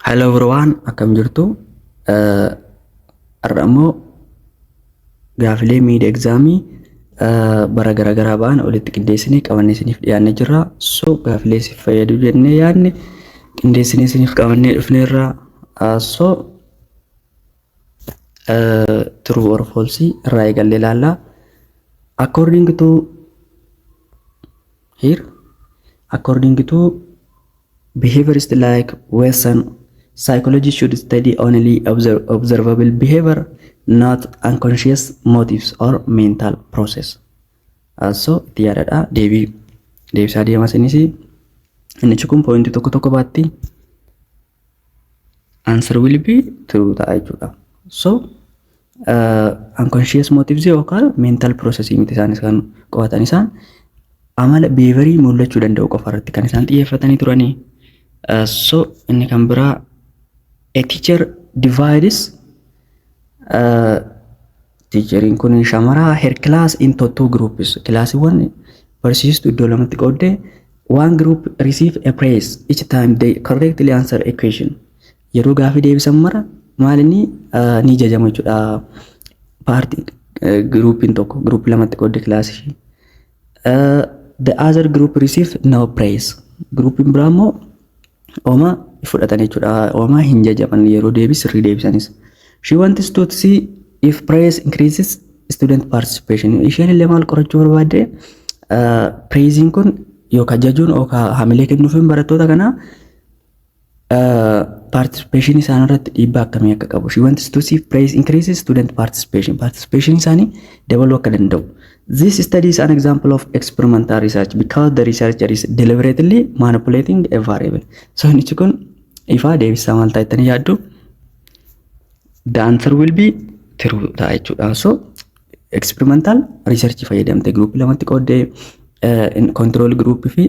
Hello everyone, akkam jirtu? Har'a immoo gaafilee mid examii bara garaagaraa ba'an walitti qindeessinee qabannee isiniif dhiyaannee jirra. So gaafilee isiniif fayyadu jennee yaadne qindeessinee isiniif qabannee dhufneerra. So true or false irraa eegallee ilaalla. According to here, according to behaviorists like Watson, psychology should study only observable behavior, not unconscious motives or mental process. So itti yaadadha, deebii deebisaa deemaa isinis. Innichi kun pointii tokko tokko baatti answer will be true ta'a jechuudha. So unconscious motives yookaan mental process miti isaanis kan qo'atan, isaan amala behaviorii mul'achuu danda'u qofa irratti kan isaan xiyyeeffatanii turanii. So inni kan biraa, a teacher divides, teacheriin kun shamaraa, her class into two groups, kilaasiiwwan barsiistu iddoo lamatti qooddee, one group receive a praise each time they correctly answer a question. Yeroo gaafii deebisan mara maal inni ni jajamu jechuudha. Paartii groupiin tokko groupii lamatti qooddee kilaasii. The other group receive no praise. Groupiin biraa immoo homaa fudhatan jechuudha. Homaa hin jajaman yeroo deebii sirrii deebisanis. She wants to see if praise increases student participation. Isheen illee maal qorachuu barbaadde? Praising kun yookaan jajuun yookaan hamilee kennuufiin barattoota kanaa participation isaan irratti dhiibbaa akkamii akka qabu. She wants to see if praise increases student participation. Participation isaanii dabaluu akka danda'u. This study is an example of experimental research because the researcher is deliberately manipulating a variable. So inni kun ifaa, deebisaa maal ta'a jettanii yaaddu? The answer will be true ta'a jechuudha. So experimental research fayyadamte, groupii lamatti qooddee, control groupii fi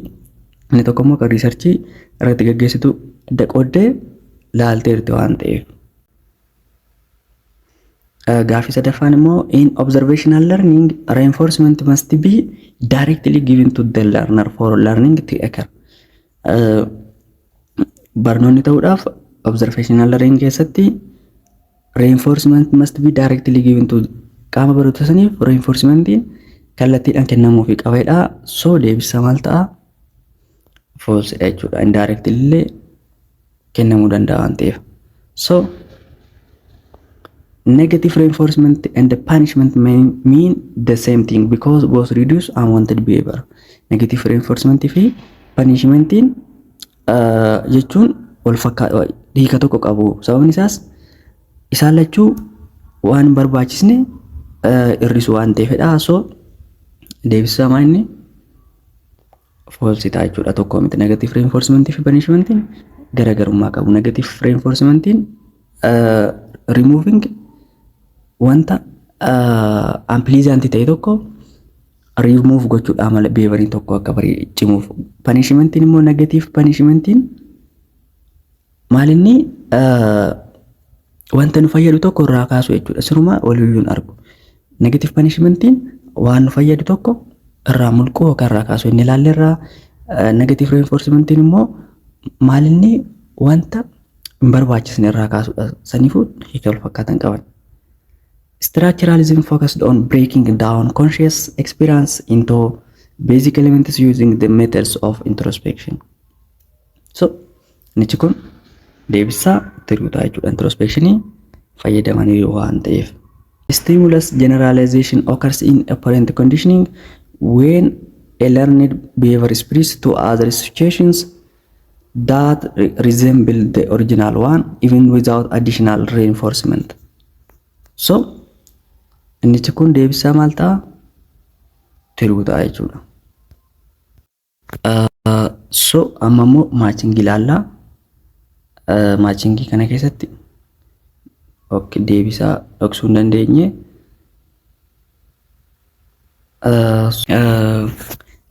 inni tokko immoo kan researchii irratti gaggeessitu adda qooddee laalteerti waan ta'eef. Gaaffii sadaffaan immoo, in observational learning, reinforcement must be directly given to the learner for learning to occur. Barnoonni ta'uudhaaf observational learning keessatti reinforcement must be directly given to qaama barattoota saniif reinforcementiin kallattiidhaan kennamuufi qabeedha. So deebisaa maal ta'a? False dha jechuudha. Indirectly illee kennamuu danda'a waan ta'eef. So negative reinforcement and the punishment may mean the same thing because both reduce unwanted behavior. Negative reinforcement fi punishmentiin jechuun wal fakkaata, hiika tokko qabu. Sababni isaas isaan lachuu waan hin barbaachisne hir'isu waan ta'eefidha. So deebisaa maa inni? False ta'a jechuudha. Tokko miti. Negative reinforcement fi punishmentiin garaagarummaa qabu. Negative reinforcementiin removing wanta unpleasant ta'e tokko remove gochuudha amala behavioriin tokko akka barii cimuuf. Punishmentiin immoo, negative punishmentiin maal inni? Wanta nu fayyadu tokko irraa kaasu jechuudha. Siruma waliyyuun argu. Negative punishmentiin waan nu fayyadu tokko irraa mulquu yookaan irraa kaasu inni ilaalle irraa. Negative reinforcementiin immoo maal inni? Wanta hin barbaachisne irraa kaasudha. Saniifuu hiika wal fakkaatan qaban. Structuralism focused on breaking down conscious experience into basic elements using the methods of introspection. So, Innichi kun deebisaa true ta'a jechuudha. Introspectionii fayyadamanii waan ta'eef. Stimulus generalization occurs in operant conditioning when a learned behavior spreads to other situations that resemble the original one even without additional reinforcement. So, innichi kun deebisaa maal ta'a? True ta'a jechuudha. So, amma immoo matchingii ilaallaa. Matchingii kana keessatti, okay, deebisaa dhoksuu hin dandeenye.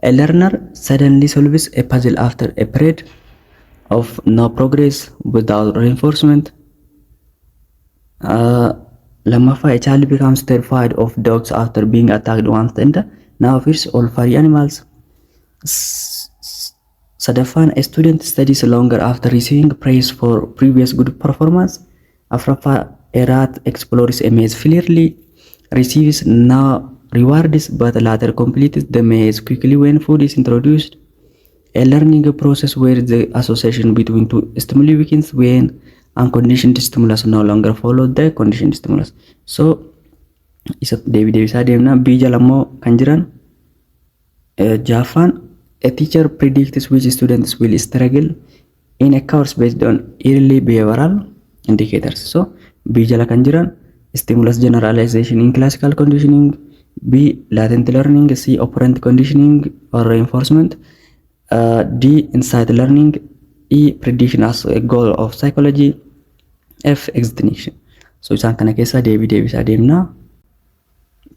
A learner suddenly solves a puzzle after a period of no progress without reinforcement. Lammaffaa, a child becomes terrified of dogs after being attacked once and now fears all furry animals. Sadaffaan, a student studies longer after receiving praise for previous good performance. Afraffaa, a rat explores a maze clearly, receives no rewards, but later completes the maze quickly when food is introduced. A learning process where the association between two stimuli weakens when unconditioned stimulus no longer follow the conditioned stimulus. So isa deebii deebisaa deemna. B jala immoo kan jiran, jaaffaan, a teacher predicts which students will struggle in a course based on early behavioral indicators. So B jala kan jiran, stimulus generalization in classical conditioning, B latent learning, C operant conditioning or reinforcement, D insight learning, E prediction as a goal of psychology, F extinction. So isaan kana keessaa deebii deebisaa deemna.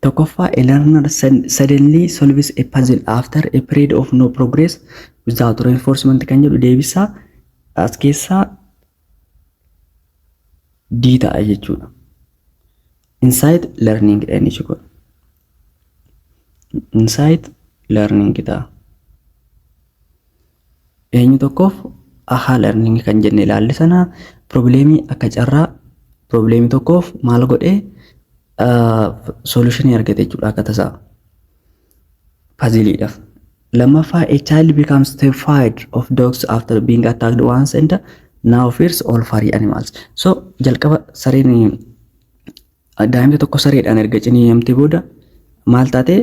Tokkoffaa, a learner suddenly solves a puzzle after a period of no progress without reinforcement kan jedhu deebisaa as keessaa D ta'a jechuudha. Insight learning dha inni kun. Insight learning ta'a. Eenyu tokkoof aha learning kan jenne ilaalle sana, problemii akka carraa problemii tokkoof maal godhee solutionii argate jechuudha akka tasaa puzzleiidhaaf. Lammaffaa, a child becomes terrified of dogs after being attacked once and now fears all furry animals. So jalqaba sareen, daa'imti tokko sareedhaan erga ciniinamtee booda maal taate?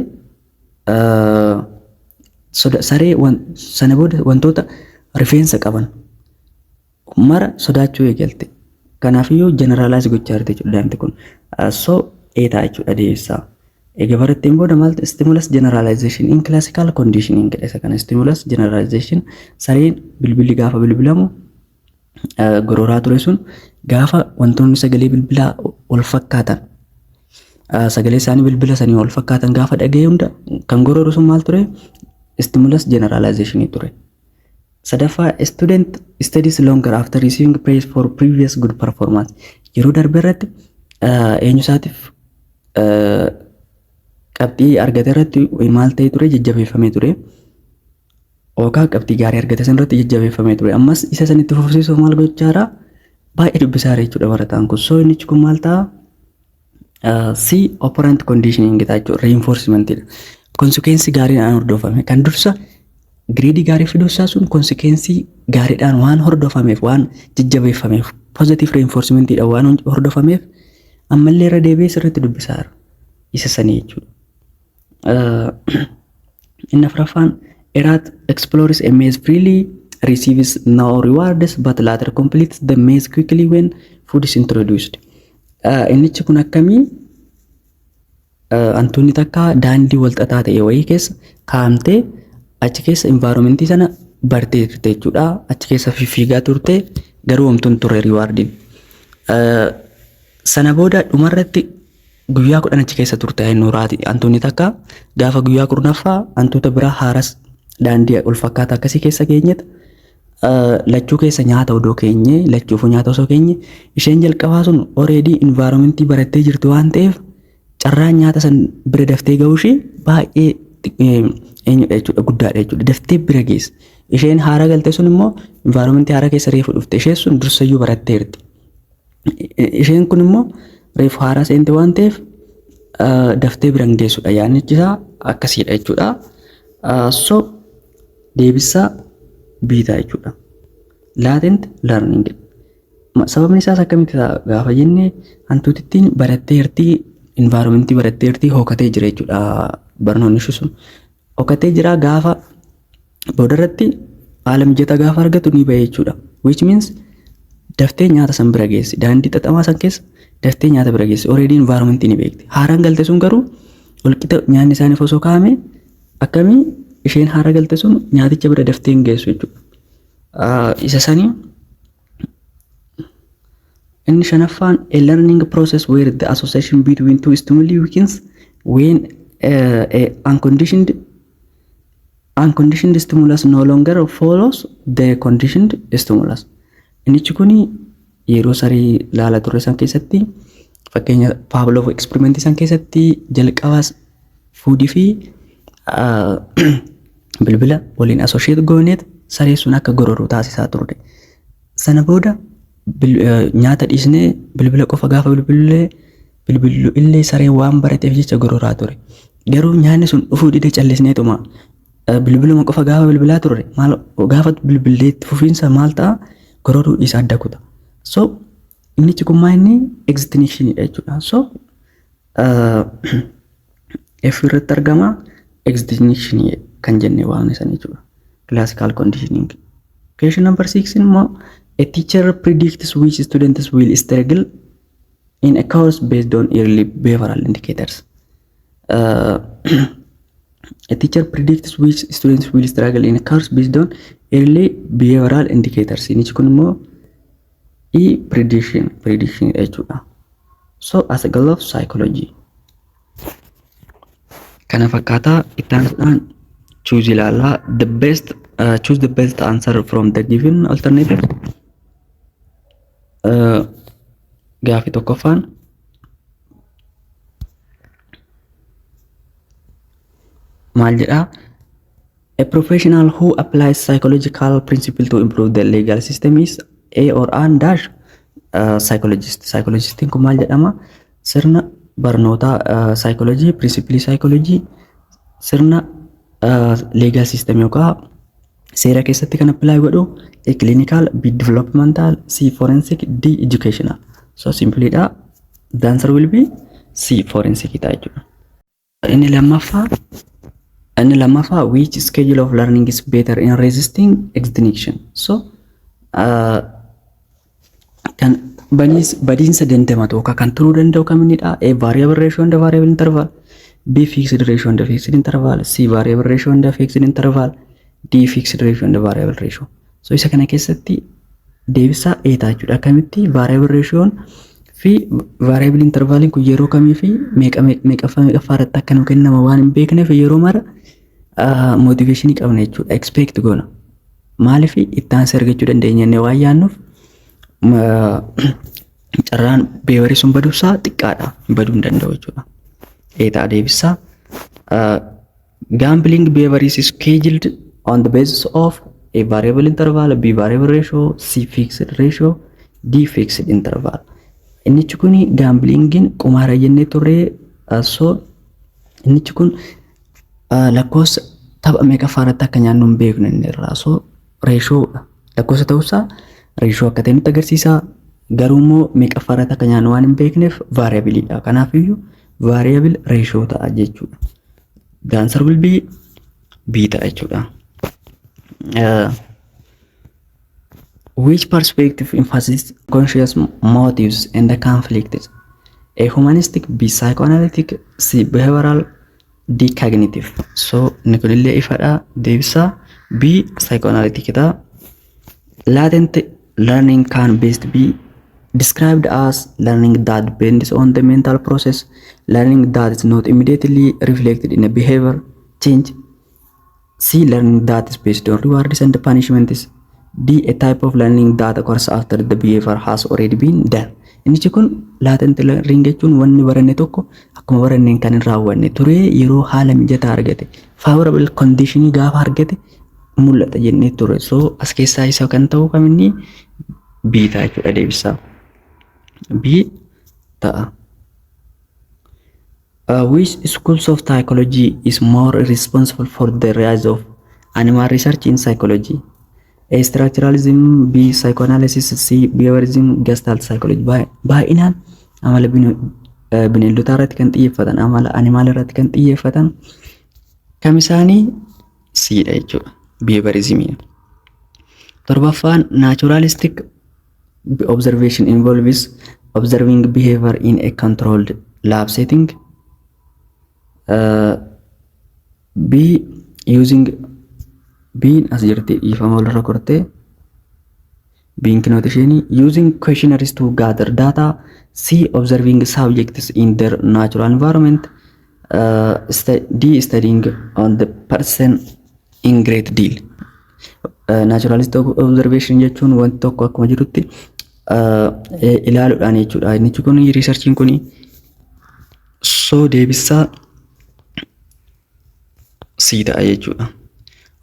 Saree sana booda wantoota rifeensa qaban mara sodaachuu eegalte. Kanaafiyyuu generalize gochaa jirti jechuudha daa'imti kun. So A ta'a jechuudha deebisaa. Egaa baratteen booda maaltu stimulus generalization in classical conditioning jedha isa kana. Stimulus generalization, sareen bilbilli gaafa bilbilamu gororaa ture sun gaafa wantoonni sagalee bilbilaa wal fakkaatan, sagalee isaanii bilbila sanii wal fakkaatan gaafa dhaga'e hunda kan gororu sun maal ture? Stimulus generalization ture. Sadaffaa, student studies longer after receiving praise for previous good performance. Yeroo darbe irratti eenyu isaatiif qabxii argate irratti maal ta'e ture? Jajjabeeffamee ture. Yookaan qabxii gaarii argate san irratti jajjabeeffamee ture. Ammas isa sanitti fufsiisuuf maal gochaa jira? Baay'ee dubbisaa jira jechuudha barataan kun. So inni kun maal ta'a? C operant conditioning ta'a jechuudha. Reinforcement dha. Consequence gaariidhaan hordofame. Kan dursa gradeii gaarii fiduu isaa sun consequence gaariidhaan waan hordofameef, waan jajjabeeffameef, positive reinforcementiidhaan waan hordofameef, ammallee irra deebi'ee sirriitti dubbisaa jira. Isa sanii jechuudha. Inni afuraffaan, a rat explores a maze freely, receives no rewards, but later completes the maze quickly when food is introduced. Innichi kun akkamii? Hantuunni takka daandii walxaxaa ta'e wayii keessa kaa'amtee achi keessa environmentii sana bartee turte jechuudha. Achi keessa fiffiigaa turte, garuu homtuun turre rewardiin. Sana booda dhumarratti guyyaa 10 achi keessa turte nuuraati. Hantuunni takka gaafa guyyaa 10ffaa hantuuta biraa haaras daandii wal fakkaataa akkasii keessa keenyet lachuu keessa nyaata odoo keenye, lachuufuu nyaata osoo keenye, isheen jalqabaa sun already environmentii barattee jirti waan ta'eef carraan nyaata san bira daftee ga'uu ishee baay'ee eenyudha jechuudha, guddaadha jechuudha, daftee bira geessa. Isheen haara galte sun immoo environmentii haara keessa reefu dhufte, isheen sun dursayyuu baratteerti. Isheen kun immoo reefu haaraa seente waan ta'eef daftee bira hin geessudha. Yaadni isaa akkasiidha jechuudha. So deebisaa B ta'a jechuudha. Latent learning. Sababni isaas akkamitti ta'a gaafa jenne, hantuutittiin baratteertii, environmentii baratteertii, hookatee jira jechuudha barnoonni ishee sun. Hookatee jira, gaafa boodarratti haala mijataa gaafa argatu ni bahe jechuudha. Which means daftee nyaata san bira geessi. Daandii xaxamaa san keessa daftee nyaata bira geessi. Already environmentii ni beekti. Haaraan galte sun garuu walqixa nyaanni isaaniif osoo kaa'ame akkamii isheen haara galte sun nyaaticha bira daftee hin geessu jechuudha. Isa sanii. Inni shanaffaan, a learning process where the association between two stimuli weakens when a unconditioned stimulus no longer follows the conditioned stimulus. Innichi kuni yeroo saree laala turre san keessatti, fakkeenya Pavlov experimentii san keessatti, jalqabaas foodii fi bilbila waliin associate gooneet saree sun akka gororu taasisaa turre. Sana booda nyaata dhiisnee bilbila qofa gaafa bilbillee bilbillu illee sareen waan barateef jecha gororaa ture. Garuu nyaanni sun dhufuu didee callisneetuma bilbiluma qofa gaafa bilbilaa turre, maal gaafa bilbillee itti fufiinsa maal ta'a? Gororuu dhiisa, adda kuta. So innichi kun maa inni extinctionidha jechuudha. So F irratti argama, extinction kan jennee waamne sana jechuudha. Classical conditioning. Question number 6 immoo, a teacher predicts which students will struggle in a course based on early behavioral indicators. A teacher predicts which students will struggle in a course based on early behavioral indicators. Inni kun immoo E, prediction jechuudha. So as a goal of psychology. Kana fakkaataa. Itti aansuudhaan choose ilaallaa. The best choose the best answer from the given alternative. Gaafii tokkoffaan maal jedhaa? A professional who applies psychological principle to improve the legal system is a or an dash psychologist. Psychologistiin kun maal jedhama? Sirna barnootaa psychology, principle psychology sirna legal system yookaan seera keessatti kan apply godhu: A, clinical, B, developmental, C, forensic, D, educational. So simply dha. The answer will be C, forensic ta'a jechuudha. Inni lammaffaa, which schedule of learning is better in resisting extinction? So kan badiinsa dandamatu yookaan kan turuu danda'u kaminidha? A, variable ratio and variable interval, B, fixed ratio and fixed interval, C, variable ratio and fixed interval, D, fixed ratio and variable ratio. So isa kana keessatti deebisaa A ta'a jechuudha. Akkamitti? Variable ratioon fi variable intervaliin kun yeroo kamii fi meeqa meeqaffaa meeqaffaa irratti akka nu kennama waan hin beekneef yeroo mara motivationii qabna jechuudha. Expect goona. Maaliif? Itti aansee argachuu dandeenya jennee waan yaadnuuf carraan behaviorii sun baduusaa xiqqaadha. Baduu hin danda'u jechuudha. A ta'a deebisaa. Gambling behavior is scheduled on the basis of: A, variable interval, B, variable ratio, C, fixed ratio, D, fixed interval. Innichi kun gamblingiin qumaara jennee turre. So innichi kun lakkoofsa tapha meeqaffaa irratti akka nyaannu hin beeknu inni irraa. So ratiodha. Lakkoofsa ta'uusaa ratio akka ta'e nutti agarsiisa. Garuu immoo meeqaffaa irratti akka nyaannu waan hin beekneef variableiidha. Kanaafiyyuu variable ratio ta'a jechuudha. The answer will be B ta'a jechuudha. Which perspective emphasizes conscious motives and the conflicts? A, humanistic, B, psychoanalytic, C, behavioral, D, cognitive. So inni kunillee ifadha. Deebisaa B, psychoanalytic ta'a. Latent learning can best be described as: learning that depends on the mental process, learning that is not immediately reflected in a behavior change, C, learning that is based on rewards and punishments, D, a type of learning that occurs after the behavior has already been done. Innichi kun latent learning jechuun wanni baranne tokko akkuma baranneen kan hin raawwanne turee yeroo haala mijataa argate, favorable conditionii gaafa argate mul'ata jennee ture. So as keessaa isa kan ta'u kaminni? B ta'a jechuudha deebisaa. B ta'a. Which schools of psychology is more responsible for the rise of animal research in psychology? A, structuralism, B, psychoanalysis, C, behaviorism, Gestalt psychology. Baay'inaan amala bineeldotaa irratti kan xiyyeeffatan, amala animal irratti kan xiyyeeffatan kam isaanii? C dha jechuudha. Behaviorism. Torbaffaan, naturalistic observation involves observing behavior in a controlled lab setting. B, using B'n as jirti, dhiifama, walirra kortee B'n kinoota isheenii, using questionnaires to gather data, C, observing subjects in their natural environment, D, studying on the person in great deal. Naturalist observation jechuun wanti tokko akkuma jirutti ilaaluudhaan jechuudha. Inni kun researchiin kun so deebisaa C ta'a jechuudha.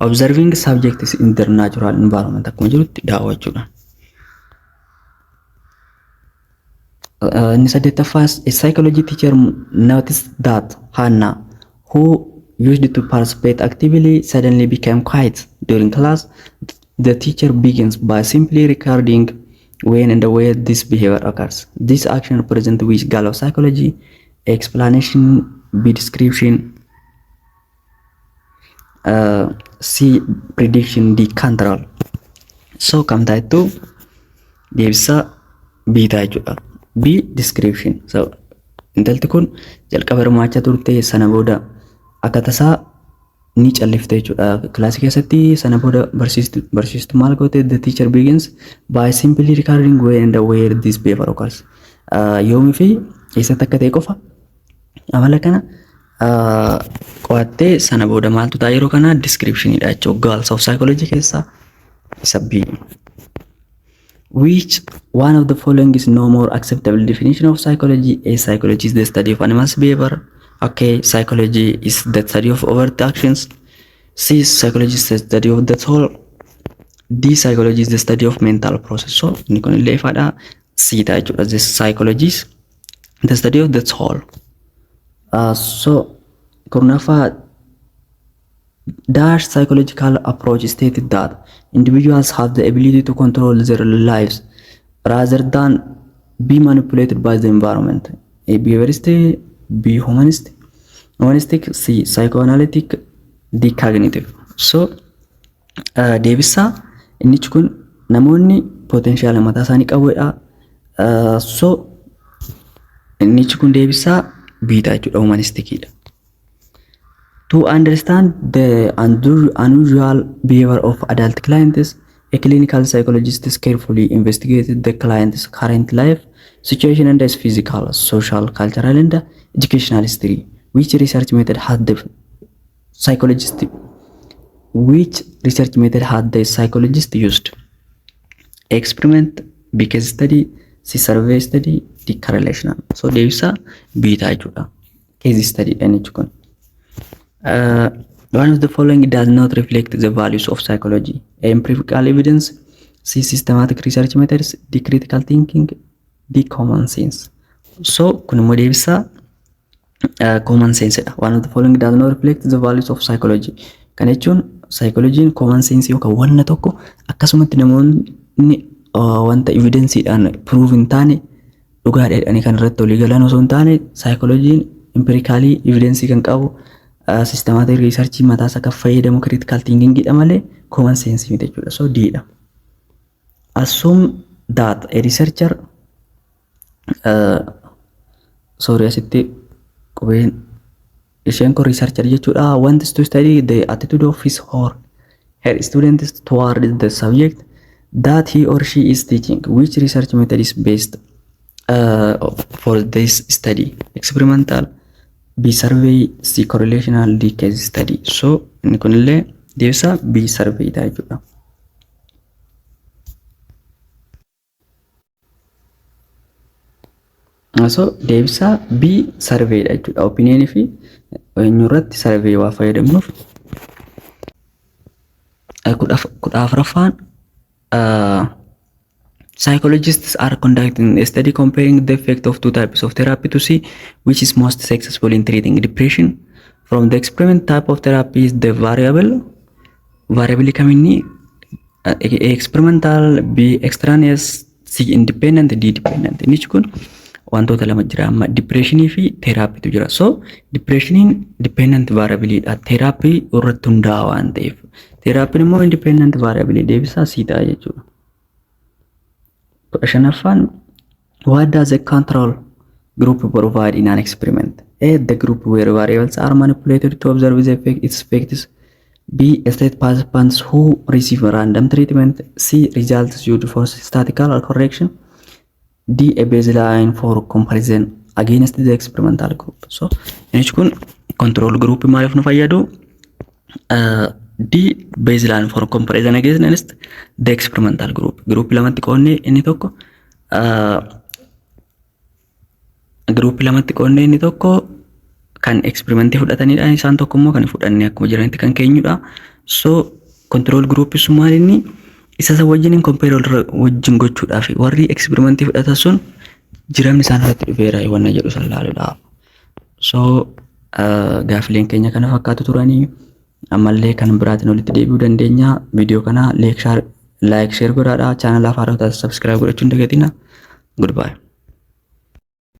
Observing subjects in their natural environment akkuma jirutti daawwachuudha. Inni saddeettaffaas, a psychology teacher noticed that Hannah, who used to participate actively, suddenly became quiet during class. The teacher begins by simply recording when and where this behavior occurs. This action represents which goal of psychology? Explanation, B, description, C, prediction, D, control. So kam taa'ettu deebisaa B ta'a jechuudha. B, description. So intalti kun jalqaba hirmaachaa turte, sana booda akka tasaa ni callifte jechuudha. Kilaasii keessatti sana booda barsiistu maal goote? The teacher begins by simply recording when and where this behavior occurs. Yoomii fi eessatti akka ta'e qofa amala kana qo'attee sana booda maaltu ta'a yeroo kana descriptionidha jechuudha. Goals of psychology keessaa isa B. Which one of the following is no more acceptable definition of psychology? A. Psychology is the study of animals' behavior. Okay, psychology is the study of overt actions. C. Psychology is the study of the soul. D. Psychology is the study of mental process. So, inni kun illee ifaadha. C ta'a jechuudha. The psychology is the study of the soul. So, kurnaffaa, dash psychological approach stated that individuals have the ability to control their lives rather than be manipulated by the environment. A. Behaviorist, B. Humanist, humanistic, C. Psychoanalytic, D. Cognitive. So, deebisaa innichi kun namoonni potential mataa isaanii qabudha. So, innichi kun deebisaa B ta'a jechuudha, humanisticiidha. To understand the unusual behavior of adult clients, a clinical psychologist carefully investigated the client's current life situation and his physical, social, cultural, and educational history. Which research method had the psychologist which research method had the psychologist used? Experiment, B, case study, C, survey study, D, correlational. So deebisaa B ta'a jechuudha. Case study dha inni kun. One of the following does not reflect the values of psychology. A. Empirical evidence. C. Systematic research methods. D. Critical thinking. D. Common sense. So kun immoo deebisaa common sense dha. One of the following does not reflect the values of psychology. Kana jechuun psychology'n common sense yookaan wanna tokko akkasumatti namoonni wanta evidenceedhaan prove hin taane dhugaadha jedhanii kan irratti walii galan osoo hin taane, psychology'n empirically evidence kan qabu, systematic research mataa isaa kan fayyadamu, critical thinking dha malee common sense miti jechuudha. So D dha. Assume that a researcher, sorry, asitti qubeen isheen kun researcher jechuudha, wants to study the attitude of his or her students toward the subject that he or she is teaching. Which research method is best for this study? Experimental, B, survey, C, correlational, D, case study. So inni kunillee deebisaa B, survey ta'a jechuudha. So deebisaa B, survey dha jechuudha. Opinion fi eenyu irratti survey waa fayyadamnuuf. 14ffaan, psychologists are conducting a study comparing the effect of two types of therapy to see which is most successful in treating depression. From the experiment, type of therapy is the variable. Variable kaminni? A, experimental, B, extraneous, C, independent, D, dependent. Inni kun wantoota lama jira amma, depressionii fi therapytu jira. So depressioniin dependent variable dha. Therapy irratti hundaa'a waan ta'eef. Therapyn immoo independent variable, deebisaa C ta'a jechuudha. 15ffaan, what does a control group provide in an experiment? A. The group where variables are manipulated to observe the effect, its effects. B. State participants who receive random treatment. C. Results used for statistical correction. D. A baseline for comparison against the experimental group. So, inni kun control group maaliif nu fayyadu? D. Baseline for comparison against the experimental group. Group lamatti qoonnee inni tokko group lamatti qoonnee inni tokko kan experimentii fudhatanidha. Isaan tokko immoo kan fudhannee akkuma jiranitti kan keenyudha. So control group sun maal inni isa isa wajjin compare wajjin gochuudhaaf warri experimentii fudhatan sun jiramni isaan irratti dhufeera wanna jedhu san laaluudhaaf. So gaafileen keenya kana fakkaatu turanii, ammallee kan biraatiin walitti deebi'uu dandeenya. Viidiyoo kana like, share godhaadha. Chaanala afaan subscribe godhachuu hin dagatina. Goodbye.